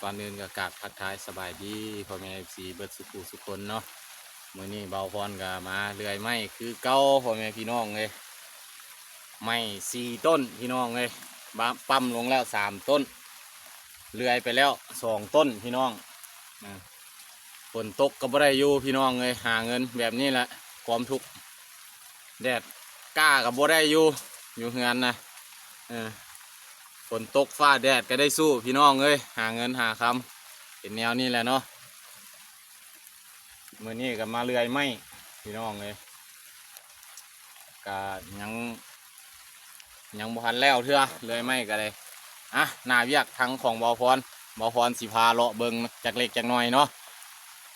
ກ່ອນອື່ນກໍກາບທັກທາຍສະບາຍດີພໍ່ແມ່ເອັຟຊີເບິດສູ່ຜູ້ສູ່ຄົນເນາະ. ມື້ນີ້ບ່າວພອນກໍມາເລື່ອຍໄມ້ຄືເກົ່າ ພໍ່ແມ່ພີ່ນ້ອງເອີຍ. ໄມ້ສີ່ຕົ້ນພີ່ນ້ອງເອີຍ, ປ້ຳລົງແລ້ວສາມຕົ້ນ, ເລື່ອຍໄປແລ້ວສອງຕົ້ນພີ່ນ້ອງ. ອາ ຝົນຕົກກໍບໍ່ໄດ້ຢູ່ພີ່ນ້ອງເອີຍ, ຫາເງິນແບບນີ້ແຫຼະຄວາມທຸກ. ແດດກ້າກໍບໍ່ໄດ້ຢູ່ ຢູ່ເຮືອນນະ. ເອີ ຝົນຕົກຟ້າແດດກໍໄດ້ສູ້ພີ່ນ້ອງເອີຍ, ຫາເງິນຫາຄຳ ເປັນແນວນີ້ແຫຼະເນາະ. ມື້ນີ້ກໍມາເລື່ອຍໄມ້ພີ່ນ້ອງເອີຍ, ກໍຍັງ ຍັງບໍ່ທັນແລ້ວເທື່ອ ເລື່ອຍໄມ້ກໍໄດ້. ອາ ໜ້າວຽກທັງຂອງບ່າວພອນ, ບ່າວພອນຊິພາເລາະເບິ່ງຈັກເລັກຈັກໜ້ອຍເນາະ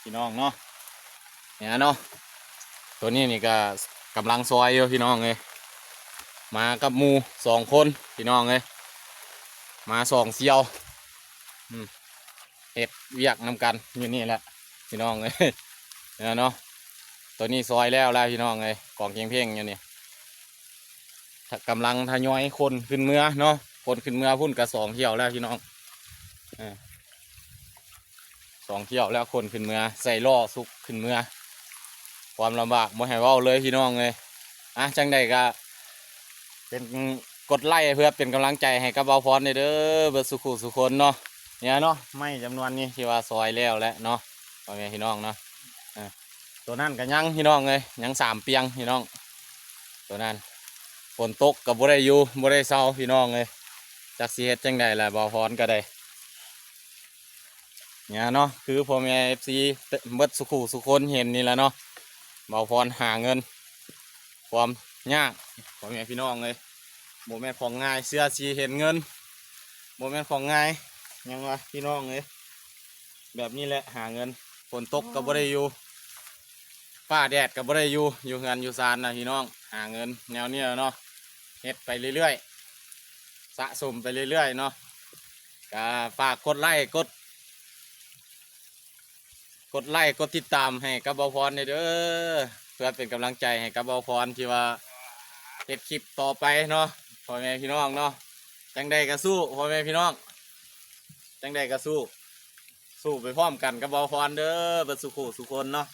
ພີ່ນ້ອງເນາະ. ນີ້ເນາະ ໂຕນີ້ນີ້ກໍກຳລັງຊອຍຢູ່ພີ່ນ້ອງເອີຍ, ມາກັບໝູ່ສອງຄົນພີ່ນ້ອງເອີຍ, ມາສອງສ່ຽວ. ອືມ ເຮັດວຽກນຳກັນຢູ່ນີ້ແຫຼະພີ່ນ້ອງເອີຍ. ເນາະ ໂຕນີ້ຊອຍແລ້ວລະພີ່ນ້ອງເອີຍ, ກອງເພງໆຢູ່ນີ້ ກຳລັງທະຍອຍຂົນຂຶ້ນເມືອເນາະ, ຂົນຂຶ້ນເມືອພຸ້ນກະສອງຖ້ຽວແລ້ວພີ່ນ້ອງ. ເອີ ສອງຖ້ຽວແລ້ວຂົນຂຶ້ນເມືອ, ໃສ່ລໍ້ສຸກຂຶ້ນເມືອ, ຄວາມລຳບາກບໍ່ໃຫ້ເວົ້າເລີຍພີ່ນ້ອງເອີຍ. ອາ ຈັ່ງໃດກະເປັນ ກົດໄລ້ເພື່ອເປັນກຳລັງໃຈໃຫ້ກັບບ່າວພອນແດ່ເດີ ເບິດສູ່ຜູ້ສູ່ຄົນເນາະ. ນີ້ເນາະ ໄມ້ຈຳນວນນີ້ທີ່ວ່າຊອຍແລ້ວແຫຼະເນາະ ພໍ່ແມ່ພີ່ນ້ອງເນາະ. ເອີ ໂຕນັ້ນກໍຍັງພີ່ນ້ອງເອີຍ, ຍັງສາມປ່ຽງພີ່ນ້ອງ. ໂຕນັ້ນຝົນຕົກກໍບໍ່ໄດ້ຢູ່ ບໍ່ໄດ້ເຊົາພີ່ນ້ອງເອີຍ, ຈັກຊິເຮັດຈັ່ງໃດລະ ບ່າວພອນກໍໄດ້. ນີ້ເນາະ ຄືພໍ່ແມ່ເອັຟຊີເບິດສູ່ຜູ້ສູ່ຄົນເຫັນນີ້ແຫຼະເນາະ, ບ່າວພອນຫາເງິນ ຄວາມຍາກ ພໍ່ແມ່ພີ່ນ້ອງເອີຍ, ບໍ່ແມ່ນຂອງງ່າຍ. ເພື່ອຊິເຫັນເງິນ ບໍ່ແມ່ນຂອງງ່າຍຫຍັງວະພີ່ນ້ອງເອີຍ. ແບບນີ້ແຫຼະຫາເງິນ, ຝົນຕົກກໍບໍ່ໄດ້ຢູ່ ຟ້າແດດກໍບໍ່ໄດ້ຢູ່, ຢູ່ເຮືອນຢູ່ຊານນະພີ່ນ້ອງ. ຫາເງິນແນວນີ້ແຫຼະເນາະ, ເຮັດໄປເລື້ອຍໆ ສະສົມໄປເລື້ອຍໆເນາະ. ກໍຝາກກົດໄລ້ ກົດ ກົດໄລ້ ກົດຕິດຕາມໃຫ້ກັບບ່າວພອນແດ່ເດີ ເພື່ອເປັນກຳລັງໃຈໃຫ້ກັບບ່າວພອນທີ່ວ່າເຮັດຄລິບຕໍ່ໄປເນາະ ພໍ່ແມ່ພີ່ນ້ອງເນາະ. ຈັ່ງໃດກໍສູ້ ພໍ່ແມ່ພີ່ນ້ອງ, ຈັ່ງໃດກໍສູ້ ສູ້ໄປພ້ອມກັນກັບບ່າວພອນເດີ ເບິດສູ່ຜູ້ສູ່ຄົນເນາະ.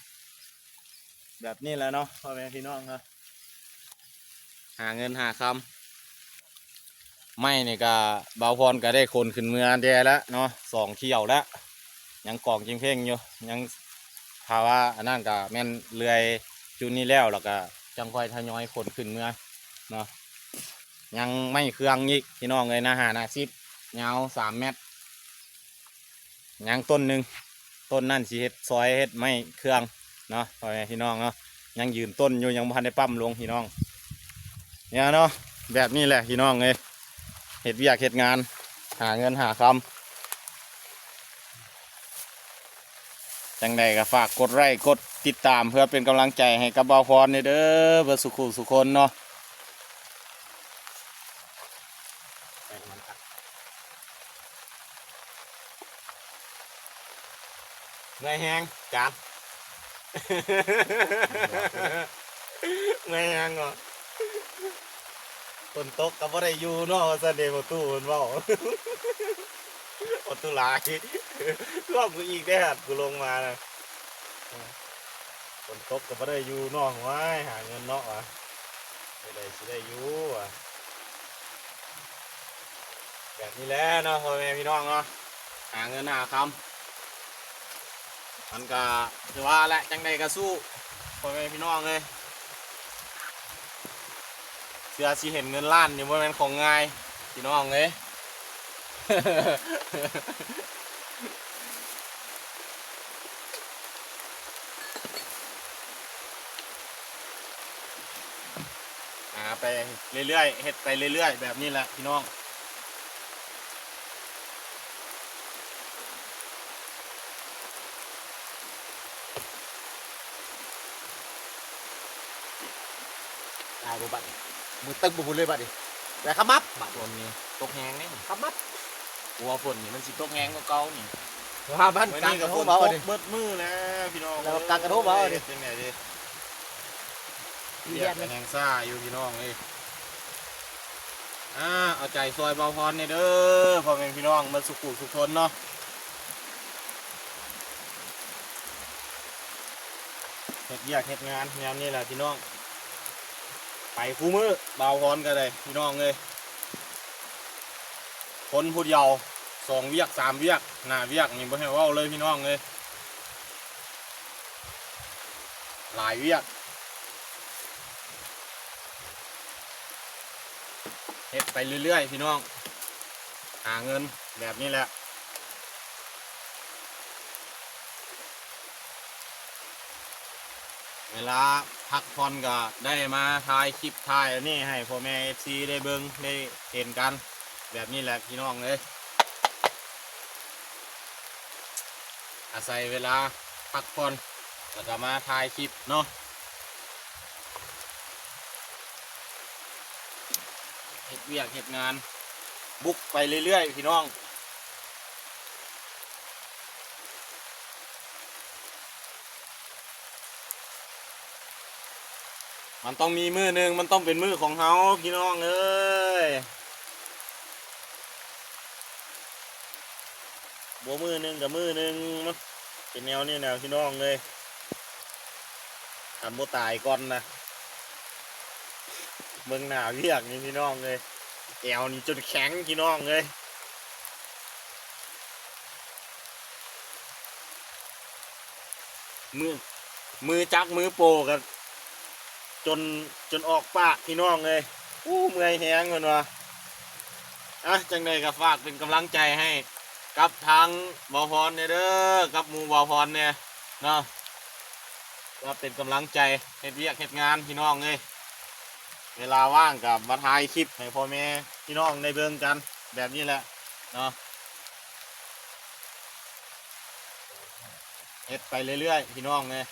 ແບບນີ້ແຫຼະເນາະ ພໍ່ແມ່ພີ່ນ້ອງເນາະ, ຫາເງິນຫາຄຳ. ໄມ້ນີ້ກະບ່າວພອນກະໄດ້ຂົນຂຶ້ນເມືອແດ່ແລ້ວເນາະ ສອງຖ້ຽວແລ້ວ, ຍັງກອງເພງໆຢູ່. ຍັງ ຖ້າວ່າອັນນັ້ນກະແມ່ນເລື່ອຍຈຸດນີ້ແລ້ວ ແລ້ວກະຈັ່ງຄ່ອຍທະຍອຍຂົນຂຶ້ນເມືອເນາະ. ຍັງໄມ້ເຄື່ອງອີກພີ່ນ້ອງເອີຍ, ໜ້າຫ້າໜ້າສິບ ຍາວສາມແມັດ. ຍັງຕົ້ນໜຶ່ງ, ຕົ້ນນັ້ນຊິເຮັດຊອຍເຮັດໄມ້ເຄື່ອງເນາະ ພໍ່ແມ່ພີ່ນ້ອງເນາະ. ຍັງຢືນຕົ້ນຢູ່ ຍັງບໍ່ທັນໄດ້ປ້ຳລົງພີ່ນ້ອງ. ນີ້ເນາະ ແບບນີ້ແຫຼະພີ່ນ້ອງເອີຍ, ເຮັດວຽກເຮັດງານ ຫາເງິນຫາຄຳ. ຈັ່ງໃດກໍຝາກກົດໄລ້ ກົດຕິດຕາມ ເພື່ອເປັນກຳລັງໃຈໃຫ້ກັບບ່າວພອນແດ່ເດີ ເບິດສູ່ຜູ້ສູ່ຄົນເນາະ. ເມື່ອຍແຮງ ຈານ ເມື່ອຍແຮງເນາະ. ຝົນຕົກກໍບໍ່ໄດ້ຢູ່ເນາະ ວ່າຊັ້ນເດ ພໍ່ຕູ້ເພິ່ນເວົ້າ. ພໍ່ຕູ້ຫຼາຍ ລອບກູອີກເດ້ ຫາກກູລົງມານະ. ຝົນຕົກກໍບໍ່ໄດ້ຢູ່ເນາະ ໂອ້ຍ ຫາເງິນເນາະ ວ່າ ໄດ້ ຊິໄດ້ຢູ່ວ່າ. ແບບນີ້ແຫຼະເນາະ ພໍ່ແມ່ພີ່ນ້ອງເນາະ, ຫາເງິນຫາຄຳ ມັນກະຄືວ່າແຫຼະ ຈັ່ງໃດກະສູ້ ພໍ່ແມ່ພີ່ນ້ອງເອີຍ. ເພື່ອຊິເຫັນເງິນລ້ານນີ້ບໍ່ແມ່ນຂອງງ່າຍ ພີ່ນ້ອງເອີຍ. ຫາໄປເລື້ອຍໆ ເຮັດໄປເລື້ອຍໆ ແບບນີ້ແຫຼະພີ່ນ້ອງ. ໄດ້ບໍ່ບັດນີ້ ມືຕຶບບໍ່ພຸ້ນເລີຍບັດນີ້. ແຕ່ຂະໝັບ ບາດຝົນນີ້ຕົກແຮງເດ້ ຂະໝັບ. ກົວຝົນນີ້ມັນຊິຕົກແຮງກວ່າເກົ່ານີ້. ວ່າມັນ ມື້ນີ້ກໍຝົນຕົກເບິດມື້ແລ້ວພີ່ນ້ອງ, ແລ້ວກໍກາງກະທົບເອົາເດ້ ເຮັດຈັ່ງໃດເດ້. ວຽກກໍແຮງຊ້າຢູ່ພີ່ນ້ອງເອີຍ. ອາ ເອົາໃຈຊ່ວຍບ່າວພອນແດ່ເດີ ພໍ່ແມ່ພີ່ນ້ອງເບິດສູ່ຜູ້ສູ່ຄົນເນາະ. ເຮັດວຽກເຮັດງານຍາມນີ້ແຫຼະພີ່ນ້ອງ ໄປຄູ່ມື້ ບ່າວພອນກໍໄດ້ພີ່ນ້ອງເອີຍ. ຄົນຜູ້ດຽວ ສອງວຽກສາມວຽກ ໜ້າວຽກນີ້ບໍ່ໃຫ້ເວົ້າເລີຍພີ່ນ້ອງເອີຍ ຫຼາຍວຽກ. ເຮັດໄປເລື້ອຍໆ ພີ່ນ້ອງ ຫາເງິນແບບນີ້ແຫຼະ. ເວລາພັກຜ່ອນກໍໄດ້ມາຖ່າຍຄລິບ ຖ່າຍອັນນີ້ໃຫ້ພໍ່ແມ່ເອັຟຊີໄດ້ເບິ່ງໄດ້ເຫັນກັນ ແບບນີ້ແຫຼະພີ່ນ້ອງເອີຍ. ອາໄສເວລາພັກຜ່ອນ ແລ້ວກໍມາຖ່າຍຄລິບເນາະ. ເຮັດວຽກເຮັດງານ ບຸກໄປເລື້ອຍໆ ພີ່ນ້ອງ. ມັນຕ້ອງມີມື້ໜຶ່ງ ມັນຕ້ອງເປັນມື້ຂອງເຮົາ ພີ່ນ້ອງເອີຍ. ບໍ່ມື້ໜຶ່ງກໍມື້ໜຶ່ງ ມັນເປັນແນວນີ້ແຫຼະພີ່ນ້ອງເອີຍ. ຄັນບໍ່ຕາຍກ່ອນນະ ເບິ່ງໜ້າວຽກນີ້ພີ່ນ້ອງເອີຍ ແອວນີ້ຈົນແຂງພີ່ນ້ອງເອີຍ. ມື ມືຈັກມືໂປ້ກໍຈົນ ຈົນອອກປາກພີ່ນ້ອງເອີຍ. ໂອ້ ເມື່ອຍແຮງເພິ່ນວ່າ. ອ່ະ ຈັ່ງໃດກໍຝາກເປັນກຳລັງໃຈໃຫ້ກັບທາງບ່າວພອນແດ່ເດີ ກັບໝູ່ບ່າວພອນແດ່ເນາະ ວ່າເປັນກຳລັງໃຈເຮັດວຽກເຮັດງານພີ່ນ້ອງເອີຍ. ເວລາວ່າງກໍມາຖ່າຍຄລິບໃຫ້ພໍ່ແມ່ພີ່ນ້ອງໄດ້ເບິ່ງກັນແບບນີ້ແຫຼະເນາະ. ເຮັດໄປເລື້ອຍໆ ພີ່ນ້ອງເອີຍ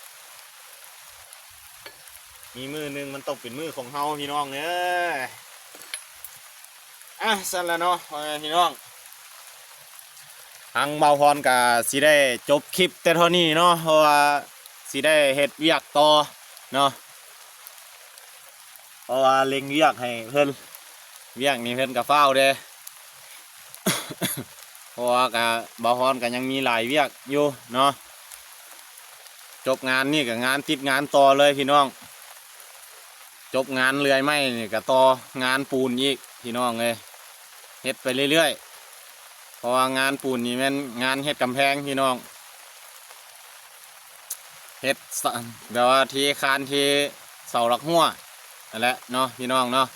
ມີມື້ໜຶ່ງມັນຕ້ອງເປັນມື້ຂອງເຮົາພີ່ນ້ອງເອີຍ. ອ່ະ ຊັ້ນລະເນາະ ພໍ່ແມ່ພີ່ນ້ອງ ທາງບ່າວພອນກະຊິໄດ້ຈົບຄລິບແຕ່ເທົ່ານີ້ເນາະ ເພາະວ່າຊິໄດ້ເຮັດວຽກຕໍ່ເນາະ. ເພາະວ່າເລັ່ງວຽກໃຫ້ເພິ່ນ ວຽກນີ້ເພິ່ນກໍຟ້າວເດ້ ເພາະວ່າກະ ບ່າວພອນກໍຍັງມີຫຼາຍວຽກຢູ່ເນາະ. ຈົບງານນີ້ກໍງານຕິດງານຕໍ່ເລີຍພີ່ນ້ອງ. ຈົບງານເລື່ອຍໄມ້ນີ້ກໍຕໍ່ງານປູນອີກພີ່ນ້ອງເອີຍ. ເຮັດໄປເລື້ອຍໆ ເພາະວ່າງານປູນນີ້ແມ່ນງານເຮັດກຳແພງພີ່ນ້ອງ. ເຮັດສະ ແບບວ່າເທຄານເທເສົາຫຼັກຮົ້ວນັ້ນແຫຼະເນາະ ພີ່ນ້ອງເນາະ.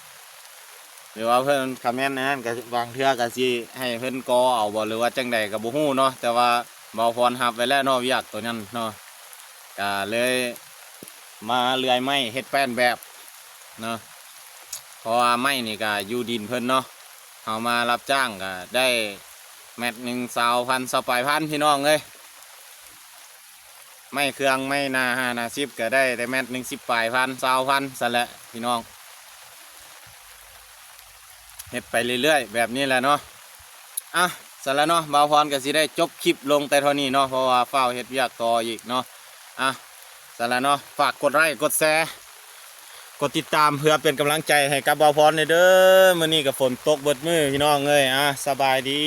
ຫຼືວ່າເພິ່ນຄອມເມັນອັນນັ້ນ ກໍບາງເທື່ອກໍຊິໃຫ້ເພິ່ນກໍ່ເອົາບໍ່ ຫຼືວ່າຈັ່ງໃດກໍບໍ່ຮູ້ເນາະ. ແຕ່ວ່າບ່າວພອນຮັບໄວ້ແລ້ວເນາະ ວຽກໂຕນັ້ນເນາະ ກໍເລີຍມາເລື່ອຍໄມ້ເຮັດແປ້ນແບບເນາະ. ເພາະວ່າໄມ້ນີ້ກໍຢູ່ດິນເພິ່ນເນາະ ເຮົາມາຮັບຈ້າງກໍໄດ້ແມັດໜຶ່ງຊາວພັນ ຊາວປາຍພັນ ພີ່ນ້ອງເອີຍ. ໄມ້ເຄື່ອງ ໄມ້ໜ້າຫ້າໜ້າສິບ ກໍໄດ້ແຕ່ແມັດໜຶ່ງສິບປາຍພັນ ຊາວພັນຊັ້ນແຫຼະພີ່ນ້ອງ. ເຮັດໄປເລື້ອຍໆ ແບບນີ້ແຫຼະເນາະ. ອ່ະ ຊັ້ນລະເນາະ ບ່າວພອນກໍຊິໄດ້ຈົບຄລິບລົງແຕ່ເທົ່ານີ້ເນາະ ເພາະວ່າຟ້າວເຮັດວຽກຕໍ່ອີກເນາະ. ອ່ະ ຊັ້ນລະເນາະ ຝາກກົດໄລ້ ກົດແຊ ກົດຕິດຕາມ ເພື່ອເປັນກຳລັງໃຈໃຫ້ກັບບ່າວພອນແດ່ເດີ. ມື້ນີ້ກໍຝົນຕົກເບິດມື້ພີ່ນ້ອງເອີຍ. ອ່ະ ສະບາຍດີ.